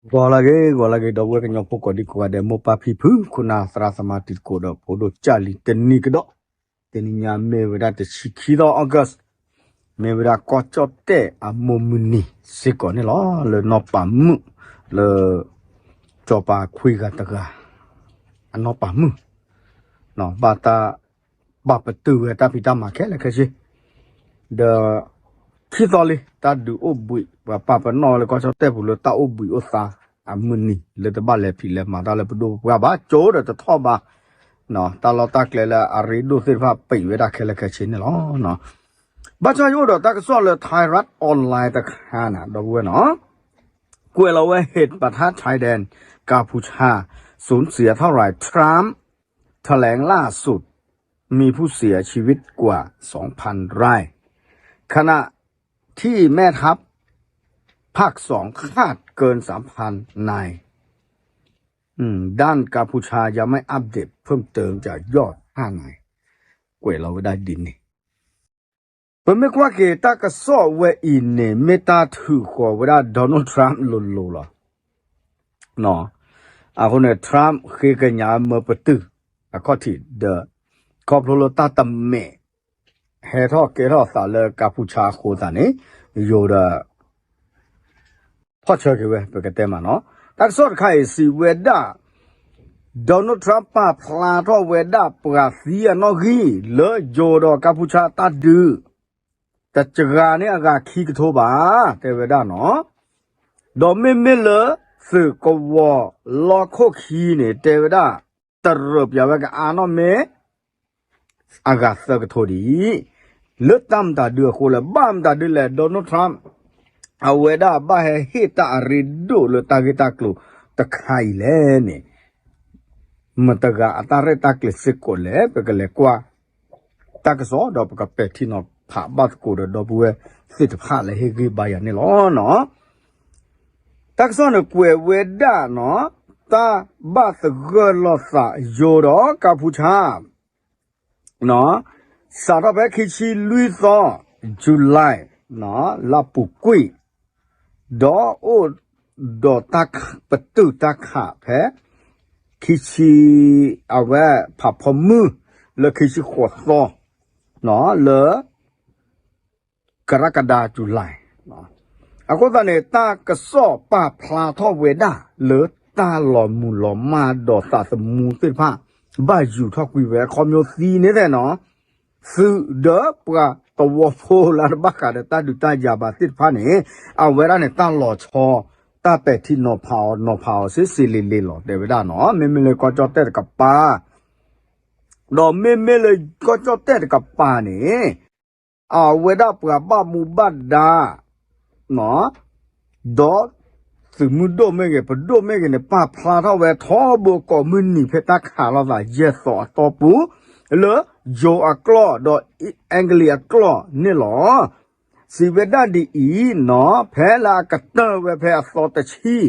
ဂီၤလၢအဂ့ၤ ဂီၤလၢအဂ့ၤ ဒီပုၢ်ဝဲၢ်ကညီဖိကိးဒံကိးဂၤဒဲး မိၢ်ပၢ်ဖံဖု ခိၣ်နၢ်သရၣ်သမါတံၤသကိးဒီးဖိဒိၣ်ကၢ်လံၤတနံၤကဒီး, တနံၤညါမ့ၢ်ဝဲဒၣ်တဆံခံသီ August, မ့ၢ်ဝဲဒၣ်ကီၢ်ကၠီၣ်တဲၣ်အမိၢ်မုၢ်နံၤစ့ၢ်ကီးန့ၣ်လီၤ. လၢနီၢ်ပၤမုၣ် လၢ စီၤပၤခွံဂၤတဂၤ အနီၢ်ပၤမုၣ် ဘၣ်တၢ် ဘၣ်ပတုာ်ဝဲတၢ်ဖံးတၢ်မၤခဲလၢာ်ခဲဆ့ ဒီး ခံသီလံ တၢ်ဒုးအိၣ်ဘှံး ပှၤပာ်ပနီၣ်လၢကီၢ်ကၠီၣ်တဲၣ်ပူၤလၢတၢ်အိၣ်ဘှံးအိၣ်သါ အမုၢ်နံၤ လၢတဘၣ်လဲၤဖံးလဲၤမၤတၢ်လၢပဒိၣ်ပပှၢ်ဘၣ် ကၠိဒီးတထီၣ်ဘၣ်, တၢ်လီၢ်တၢ်ကျဲလၢအရ့ဒိၣ်သ့ၣ်တဖၣ် ပံးဝဲဒၣ်ခဲလၢာ်ခဲဆ့န့ၣ်လီၤ. ဘၣ်ဆၣ်ယအိၣ်ဒီးတၢ်ကစီၣ်လၢ Thairath Online တခါန့ၣ် ဒီပုၢ်ဝဲၢ်နီၤ ကွဲးလီၤဝဲ เหตุปะทะชายแดน กัมพูชา สูญเสียเท่าไหร่ ทรัมป์แถลงล่าสุด มีผู้เสียชีวิตกว่า สองพันราย ขณะที่แม่ทัพภาคสอง คาดเกิน สามพันนาย ด้านกัมพูชายังไม่อัปเดตเพิ่มเติมจากยอดห้านาย ကွဲးလီၤဝဲဒၣ်ဒ်န့ၣ် ပမ့ၢ်ကွၢ်က့ၤတၢ်ကစီၣ်ဝဲအံၤန့ၣ် မ့ၢ်တၢ်ထုးဃီၤဝဲဒၣ် Donald Trump လိၤလိၤလီၤ. အဃိန့ၣ် Trump ဃ့ကညးမၢပတုာ်အခီၣ်ထံးဒီး ခီဖျိလၢတၢ်တမဲာ် ဟဲထီၣ်ကဲထီၣ်သးလၢကၢ်ဖူဆါအဃိသတးန့ၣ် ယိၤဒီး ဖီၣ်ဆၢက့ၤဝဲ ပကတဲမးနီၤ. တၢ်ကစီၣ်တခါအံၤစံးဝဲဒၣ် Donald Trump ပာ်ဖျါထီၣ်ဝဲဒၣ်ပှၤသံအနီၣ်ဂံၢ် လၢယိၤဒီးကၢ်ဖူဆါတၢ်ဒုး တစှၤန့ၢ်အဂၤခံကထိဘၣ် တဲဝဲဒၣ်နီၤ. ဒီးမ့မ့ၢ်လၢသုးကဝီၤလီၢ်ခိၣ်ခံန့ၣ် တဲဝဲဒၣ် တရၢးပၠးဝဲကအါနီၣ်မ့ၢ် အဂၤသၢကထိဒံး လၢတၢ်မတၤဒုအဃိလဲၣ် ဘၣ်မတၤဒုလဲၣ် Donald Trump အဝဲဒၣ်ဘၣ်ဟဲဟ့ၣ်တၢ်အရ့ဒိၣ်လၢတၢ်ဂ့ၢ်တၢ်ကျိၤတခါအံၤလဲၣ်န့ၣ် မတၤတဂၤအတၢ်ရဲၣ်တၢ်ကျဲၤစ့ၢ်ကီးလဲၣ် ပကလဲၤကွၢ် တၢ်ကစီၣ်ဒီးပကပဲာ်ထံနီၤဖးဘၣ်သကိးဒီးဒီပုၢ်ဝဲၢ်သ့ၣ်တဖၣ်လၢဟ့ၣ်ဂံၢ်ဘါယၤန့ၣ်လီၤ. တၢ်ကစီၣ်န့ၣ်ကွဲးဝဲဒၣ်နီၤ တၢ်ဘၣ်သဂၢၢ်လိာ်သးယိၤဒီးကၢ်ဖူဆါ စးထီၣ်ဖဲခံဆံလွံၢ်သီ July လါပူၤကွံာ် ဒီးအိၣ်ဒီးတၢ်ပတုာ်တၢ်ခးဖဲ ခံဆံ အဝဲဖးဖီမုၢ် လၢခံဆံဃိးသီ လၢ ကရကဒါ July အဃိသတးန့ၣ် တၢ်ကစီၣ်ပာ်ဖျါထီၣ်ဝဲဒၣ်လၢတၢ်လီၤမုၢ်လီၤမၢ်ဒီးသးသမူသ့ၣ်တဖၣ် ဘၣ်ယူၤထီၣ်ကွံာ်ဝဲ ခီဖျိသံန့ၣ်သ့ၣ်နီၤ သုးဒီးပှၤသဝီဖိလၢတဘၣ်ဃးဒီးတၢ်ဒုးတၢ်ယၤဘၣ်သ့ၣ်တဖၣ်န့ၣ် အဝဲဒၣ်န့ၣ် တၢ်လီၤဆီ တၢ်ပဲာ်ထံနီၤဖးအီၤ နီၤဖးအီၤစ့စ့လ့လ့လီၤ တဲဝဲဒၣ်နီၤ မ့မ့ၢ်လၢကီၢ်ကၠီၣ်တဲၣ်တကပၤ ဒီးမ့မ့ၢ်လၢကီၢ်ကၠီၣ်တဲၣ်တကပၤန့ၣ် အဝဲဒၣ်ပှၤဘၣ်မူဘၣ်ဒါ ဒီးသုးမုၢ်ဒိၣ်မ့ၢ်ဂ့ၤ ပဒိၣ်မ့ၢ်ဂ့ၤန့ၣ် ပာ်ဖျါထီၣ်ဝဲထီဘိကိးမုၢ်နံၤ ဖဲတၢ်ခးလိာ်သးယဲၢ်သီအတီၢ်ပူၤ လၢယိၤအကျိာ်ဒီးအ့ကလံးအကျိာ်န့ၣ်လီၤ. စံးဝဲဒၣ်ဒ်အံၤနီၤ ဖဲလၢအကတၢၢ်ဝဲဖဲအသီတဆံ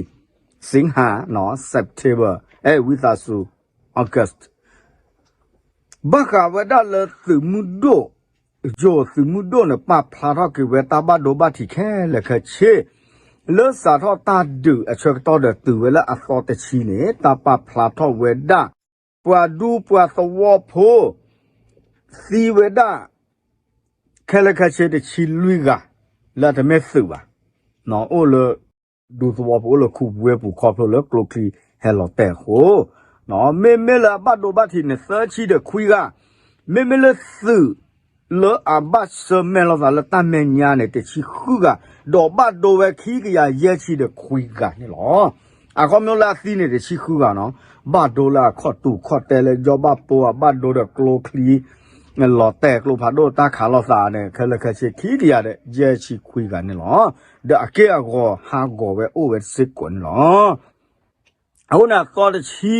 စံဟၣ် September အဲ ဝံသးစူၤ August ဘၣ်ဃးဝဲဒၣ်လၢသုးမုၢ်ဒိၣ် ယိၤသုးမုၢ်ဒိၣ်န့ၣ် ပာ်ဖျါထီၣ်က့ၤဝဲတၢ်ဘၣ်ဒိဘၣ်ထံးခဲလၢာ်ခဲဆ့ လၢစးထီၣ်တၢ်ဒုးအဆၢကတီၢ်ဒီးတုၤဝဲလၢအသီတဆံန့ၣ် တၢ်ပာ်ဖျါထီၣ်ဝဲဒၣ် ပှၤဒူပှၤသဝီဖိ သံဝဲဒၣ် ခဲလၢာ်ခဲဆ့တဆံလွံၢ်ဂၤ လၢအတမ့ၢ်သုးဘၣ် အိၣ်လၢ ဒူသဝီပူၤအိၣ်လၢခူပဝဲပူၤခီဖျိလၢကျိချံဟဲလီၤတဲာ်အဃိ မ့မ့ၢ်လၢအဘၣ်ဒိဘၣ်ထံးန့ၣ် သၢဆံဒီးခွံဂၤ, မ့မ့ၢ်လၢသုး လၢအဘၣ်ဆၢမဲာ်လိာ်သးလၢတၢ်မဲာ်ညါန့ၣ် တဆံဃုဂၤ, ဒီးဘၣ်ဒိဝဲခံကယၤယဲၢ်ဆံဒီးခွံဂၤန့ၣ်လီၤ. အခီပညီလၢအသံန့ၣ်တဆံဃုဂၤနီၤ, ဘၣ်ဒိလၢအခီၣ်တူာ်ခီၣ်တဲလၢယီၢ်ဘၣ်ပိဘၣ်ဒိဒီးကျိချံ လီၤတဲာ်ကျိဖးဒိၣ်တၢ်ခးလိာ်သးန့ၣ် ခဲလၢာ်ခဲဆ့ခံကယၤဒီးယဲၢ်ဆံခွံဂၤန့ၣ်လီၤ. ဒီးအက့ၢ်အဂီၤဟးဂီၤဝဲအိၣ်ဝဲစ့ၢ်ကီးန့ၣ်လီၤ. အဃိန့ၣ်အသီတဆံ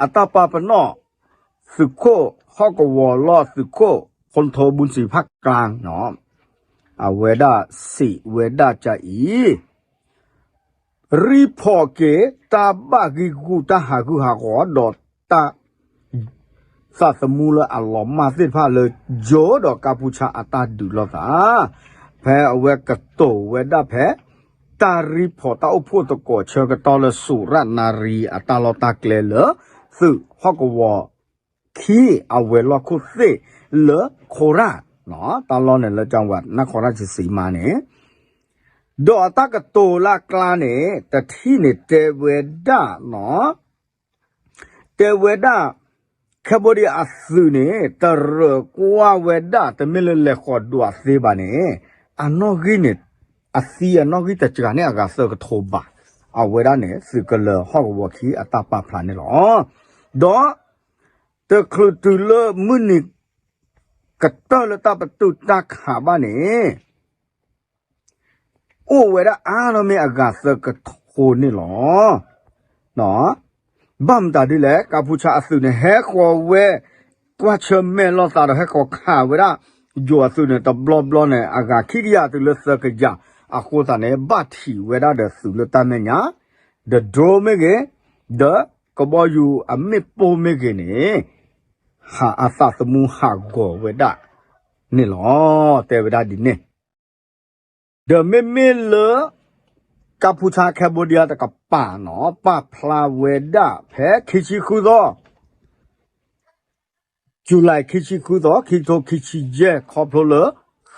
အတၢ်ပာ်ပနီၣ် သုးခိၣ်ဟီၣ်ကဝီၤလီၢ်သုးခိၣ် ဖီထီဘူစံးဖးကျါနီၤ, အဝဲဒၣ်စံးဝဲဒၣ်ကအံၤ ရံဖီၣ်က့ၤ တၢ်ဘၣ်ဂံာ်ဂူာ်တၢ်ဟးဂူာ်ဟးဂီၤဒီးတၢ် သးသမူလၢအလီၤမၢ်သ့ၣ်တဖၣ်လၢ ယိၤဒီးကၢ်ပူၤဆါအတၢ်ဒုးလိာ်သး, ဖဲအဝဲကတိၤဝဲဒၣ်ဖဲ တၢ်ရံဖီၣ်တၢ်အိၣ်ဖှိၣ်သကိးဆၢကတီၢ်လၢ စူၤရၣ်နၣ်ရံ အတၢ်လီၢ်တၢ်ကျဲလၢ သုးဟီၣ်ကဝီၤခံ အဝဲၤလီၢ်ခိၣ်သ့ၣ်လၢ ခိရၣ် တၢ်လီၢ်န့ၣ်လၢ ကဝၤနၢ်ခိရၣ်စံမါန့ၣ် ဒီးအတၢ်ကတိၤလၢအကျါန့ၣ် တထံၣ်န့ၣ်တဲဝဲဒၣ်နီၤ တဲဝဲဒၣ် Cambodia အသုးန့ၣ် တရၢၢ်ကွၢ်ဝဲဒၣ် တမ့ၢ်လၢလဲၤဃီၤဒွးသ့ဘၣ်န့ၣ် အနီၣ်ဂံၢ်န့ၣ် အသံအနီၣ်ဂံၢ်တစှၤန့ၣ်အဂၤသၢကထိဘး အဝဲဒၣ်န့ၣ် သုးကလၢၤဟီၣ်ကဝီၤခံအတၢ်ပာ်ဖျါန့ၣ်လီၤ. ဒီး တချုးတုၤလၢမုၢ်နံၤ ကတၢၢ်လၢတၢ်ပတုာ်တၢ်ခးဘၣ်န့ၣ် အိၣ်ဝဲဒၣ်အါထီၣ်မ့ၢ်အဂၤသၢကထိန့ၣ်လီၤ. ဘၣ်မတၤဒ်လဲၣ် ကၢ်ဖူဆါအသုးန့ၣ် ဟဲဃီၤဝဲ ကွၢ်ဆၢၣ်မဲာ်လိာ်သးဒီးဟဲဃီၤခးဝဲဒၣ် ယိၤအသုးန့ၣ် တဘျီဘျီန့ၣ် အဂၤခံကယၤတုၤလၢသၢကယၤ အဃိသတးန့ၣ် ဘၣ်ထံးဝဲဒၣ်ဒီးသုးလၢတၢ်မဲာ်ညါ ဒီး drone မ့ၢ်ဂ့ၤ ဒီးကဘီယူၤအမ့ၣ်ပိၢ်မ့ၢ်ဂ့ၤန့ၣ် ဟးအသးသမူဟးဂီၤဝဲဒၣ်န့ၣ်လီၤ. တဲဝဲဒၣ်ဒ်န့ၣ် ဒီးမ့မ့ၢ်လၢ ကၢ်ဖူဆါ Cambodia တကပၤနီၤ ပာ်ဖျါဝဲဒၣ်ဖဲခံဆံဃုသီ July ခံဆံဃုသီ ခံကထိခံဆံယဲၢ် ခီဖျိလၢ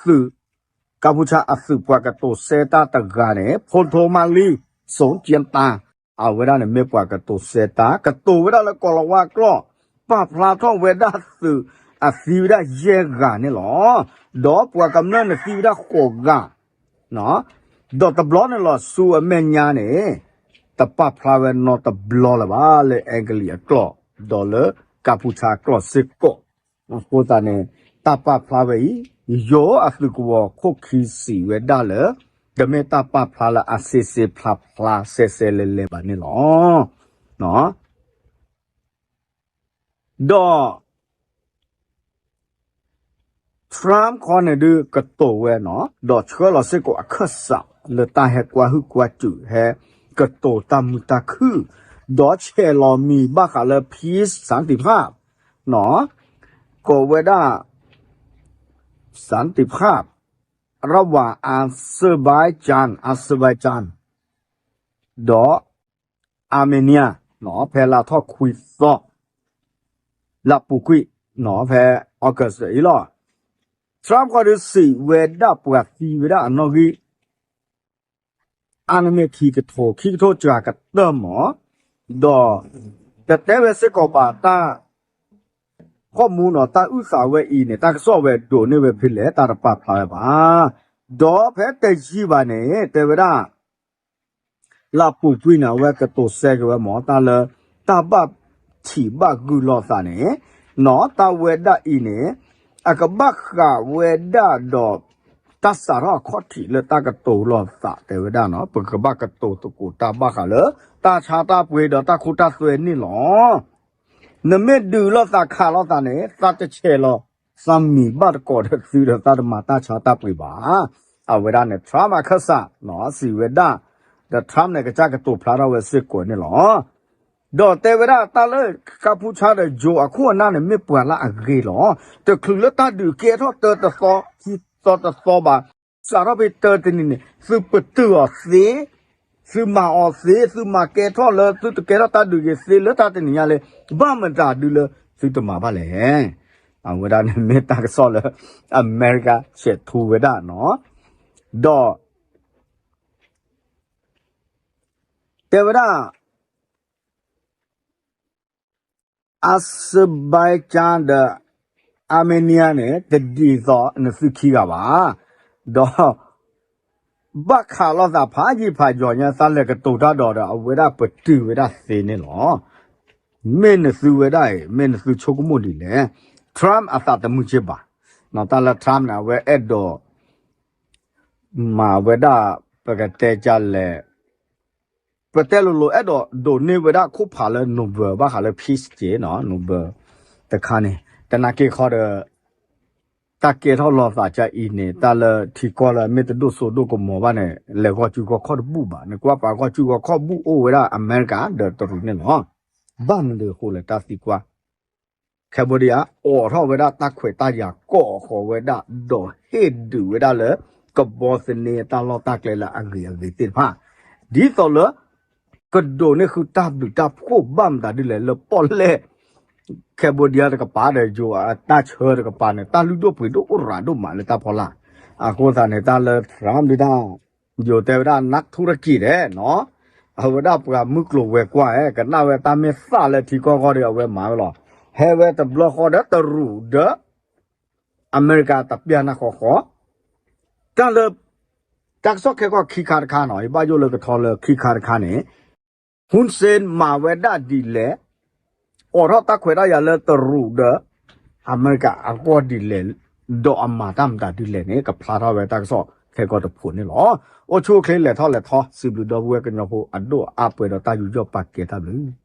သုး ကၢ်ဖူဆါအသုးပှၤကတိၤဆၢတၢ်တဂၤန့ၣ် ဖိထိမးလံ စိၣ်ကၠ့တၢ် အဝဲဒၣ်န့ၣ်မ့ၢ်ပှၤကတိၤဆၢတၢ် ကတိၤဝဲဒၣ်လၢကီၢ်လၤဝါကျိာ် ပာ်ဖျါထီၣ်ဝဲဒၣ်သုးအသံဝဲဒၣ်ယဲၢ်ဂၤန့ၣ်လီၤ. ဒီးပှၤကမျၢၢ်န့ၣ်သံဝဲဒၣ်ဃိးဂၤ ဒီးတဘျီန့ၣ်လီၤ ဆူအမဲာ်ညါန့ၣ် တပာ်ဖျါဝဲနီတဘျီလၢၤဘၣ် လၢအဲကလံးအကျိာ် ဒီးလၢကၢ်ဖူဆါအကျိာ်စ့ၢ်ကီး အဃိသတးန့ၣ် တၢ်ပာ်ဖျါဝဲအံၤ ယိၤအသုးကဝီၤခိၣ်ခံစံးဝဲဒၣ်လၢ တမ့ၢ်တၢ်ပာ်ဖျါလၢအစ့စ့ဖျါဖျါစဲစဲလဲၤလဲၤဘၣ်န့ၣ်လီၤ. ဒီး Trump ခီန့ၣ်ဒုးကတိၤဝဲနီၤ ဒီးဆှၢလီၤစ့ၢ်ကီးအခၢၣ်စးလၢတၢ်ဟဲကွၢ်ဟုၣ်ကွၢ်စူၣ် ဟဲကတိၤတၢ်မုာ်တၢ်ခုၣ် ဒီးဆဲးလီၤမံၤဘၣ်ဃးလၢ peace စၣ်တံၣ်ဖၣ် ကိးဝဲဒၣ် စၣ်တံၣ်ဖၣ် ระหว่าง Azerbaijan Azerbaijan ဒီး Armenia ဖဲလါထီၣ်ခွံသီ လၢပူၤကွံာ် ဖဲ August အံၤလီၤ. Trump ဃီဒုးစံးဝဲဒၣ်ပှၤသံဝဲဒၣ်အနီၣ်ဂံၢ် အါန့ၢ်မ့ၢ်ခံကထိ ခံကထိစှၤကတၢၢ်မး ဒီး တတဲဝဲစ့ၢ်ကီးဘၣ်တၢ် ခီၣ်မူနီၤ တၢ်အုၣ်သးဝဲအံၤန့ၣ် တၢ်ကစီၣ်ဝဲဒိးန့ၢ်ဝဲဖဲလဲၣ် တၢ်တပာ်ဖျါဝဲဘၣ်. ဒီးဖဲတယံာ်ဘၣ်န့ၣ် တဲဝဲဒၣ် လၢအပူၤကွံာ်န့ၣ် အဝဲကတိၤစဲက့ၤဝဲမး တၢ်လၢ တၢ်ဘၣ်ထံးဘၣ်ဂုာ်လိာ်သးန့ၣ် နီၤ တၢ်ဝဲဒၣ်အံၤန့ၣ် အကဘၣ်ဃးဝဲဒၣ်ဒီး တၢ်စးထီၣ်အခီၣ်ထံးလၢတၢ်ကတိၤလိာ်သးတဲဝဲဒၣ်နီၤ ပကဘၣ်ကတိၤသကိးတၢ်ဘၣ်ဃးလၢ တၢ်ဆါတၢ်ပှ့ၤဒီးတၢ်ခိတၢ်သွဲန့ၣ်လီၤ. နမ့ၢ်ဒုးလိာ်သးခးလိာ်သးန့ၣ် သးတဆဲးလီၤ သးမံၤဘၣ်တကိးဒီးသုဒီးသးတမၤတၢ်ဆါတၢ်ပှ့ၤဘၣ်. အဝဲဒၣ်န့ၣ် Trump အခၢၣ်စးနီၤ စံးဝဲဒၣ် ဒီး Trump န့ၣ် ကစၢ်ကတိၤဖျါထီၣ်ဝဲစ့ၢ်ကီးန့ၣ်လီၤ. ဒီးတဲဝဲဒၣ်တၢ်လၢကၢ်ဖူဆါဒီးယိၤအခိၣ်အနၢ်န့ၣ် မ့ၢ်ပှၤလၢအဂ့ၤလီၤ. တချုးလၢတၢ်ဒုးကဲထီၣ်တၢတသီ ခံသီတသီဘၣ် စးထီၣ်ဖဲတၢတနံၤန့ၣ် သုပတုာ်အီၤသ့ သုမၤအီၤသ့ သုမၤကဲထီၣ်လၢ သုတကဲထီၣ်တၢ်ဒုးက့ၤသ့လၢတၢ်တနံၤညါလၢ ဘၣ်မတၤဒုလၢသုတမၤဘၣ်လဲၣ်. အဝဲဒၣ်န့ၣ်မ့ၢ်တၢ်ကစီၣ်လၢ အမဲရကၤဆဲးထူဝဲဒၣ်နီၤ ဒီး တဲဝဲဒၣ် Azerbaijan ဒီး Armenia န့ၣ် တဒ်သိးနသုခံဂၤဘၣ်. ဒီး ဘၣ်ခးလိာ်သးဖးယံာ်ဖးယီၤညါ သးလဲၤကတိၤတၢ်ဒီးဒီး အဝဲဒၣ်ပတုာ်ဝဲဒၣ်သ့န့ၣ်လီၤ. မ့ၢ်နသုဝဲဒၣ်အံၤ မ့ၢ်နသုဆိကမိၣ်ဒ်လဲၣ်. Trump အသးတမုာ်က့ဘၣ်. တၢ်လၢ Trump န့ၣ် အဝဲအဲၣ်ဒိး မၤဝဲဒၣ် ပကတဲကလဲၣ် ပတဲလိၤလိၤ အဲၣ်ဒိးဒိးန့ၢ်ဝဲဒၣ်ခိၣ်ဖးလၢ Nobel ဘၣ်ဃးလၢ peace က့နီၤ Nobel တခါန့ၣ် တနာ်က့ၤခီဒီး တၢ်ကဲထီၣ်လိာ်သးကအံၤန့ၣ် တၢ်လၢထံကီၢ်လၢအမ့ၢ်တဒိၣ်စိဒိၣ်ကမီၤဘၣ်န့ၣ် လဲၤဂီၢ်စုဂီၢ်ခီၣ်တဘူၣ်ဘၣ်. နကွၢ်ပှၤဂီၢ်စုဂီၢ်ခီၣ်ဘူၣ်အိၣ်ဝဲဒၣ်အမဲရကၤဒီးတရူးန့ၣ်လီၤ. ဘၣ်မနုၤအဃိလဲၣ် တၢ်သံကွၢ် Cambodia အိးထီၣ်ဝဲဒၣ်တၢ်ခွဲးတၢ်ယာ် ကိးဃီၤဝဲဒၣ် ဒီးဟ့ၣ်ဒုးဝဲဒၣ်လၢ ကဘီသန့အတၢ်လီၢ်တၢ်ကျဲလၢအဂ့ၤအဂ့ၤသ့ၣ်တဖၣ် ဒ်သိးလၢ ကဒိးန့ၢ်ဃုာ်တၢ်ဘျုးတၢ်ဖှိၣ်ဘၣ်မတၤဒ်လဲၣ် လၢပီၣ်လဲၣ် Cambodia တကပၤဒီး ယိၤအတၢ်ဆၢတကပၤန့ၣ် တၢ်လုၢ်ဒိၣ်ပှ့ၤဒိၣ်အိၣ်ရၤဒိၣ်မးလၢတၢ်ဖီလာ်. အဃိသတးန့ၣ် တၢ်လၢ Trump ဒုတၢ် ယိၤတဲဝဲဒၣ် นักธุรกิจ ဒဲးနီၤ အဝဲဒၣ်ပှၤမုၢ်ကျိၤဝဲၤကွာ် ကနၣ်ဝဲတၢ်မ့ၢ်သၣ်လၢထံကီၢ်ဂီၢ်ဒီး အဝဲမၤဝဲလီၤ. ဟဲဝဲတဘျီဃီဒီးတရူးဒီး အမဲရကၤတပျၢ်နၢ်ဃီဃီ တၢ်လၢ တၢ်ကစီၣ်ခဲကီၢ်ခံခါတခါနီၤ ယဘၣ်ယိၣ်လၢကထီလၢခံခါတခါန့ၣ် Hun Sen မၤဝဲဒၣ်ဒ်လဲၣ် အိးထီၣ်တၢ်ခွဲးတၢ်ယာ်လၢတရူးဒီး အမဲရကၤအဂီၢ်ဒ်လဲၣ် ဒီးအမၤတၢ်မတၤဒ်လဲၣ်န့ၣ် ကဖျါထီၣ်ဝဲတၢ်ကစီၣ်ခဲကီၢ်တဖုန့ၣ်လီၤ. အိၣ်ဆူၣ်အိၣ်ချ့လဲၤထီၣ်လဲၤထီ စံးဘျုးဒီပုၢ်ဝဲၢ်ကညီဖိအဒိၣ်အါပှဲၤဒီးတၢ်ယူးယီၣ်ပာ်ကဲတၢ်ဘျုး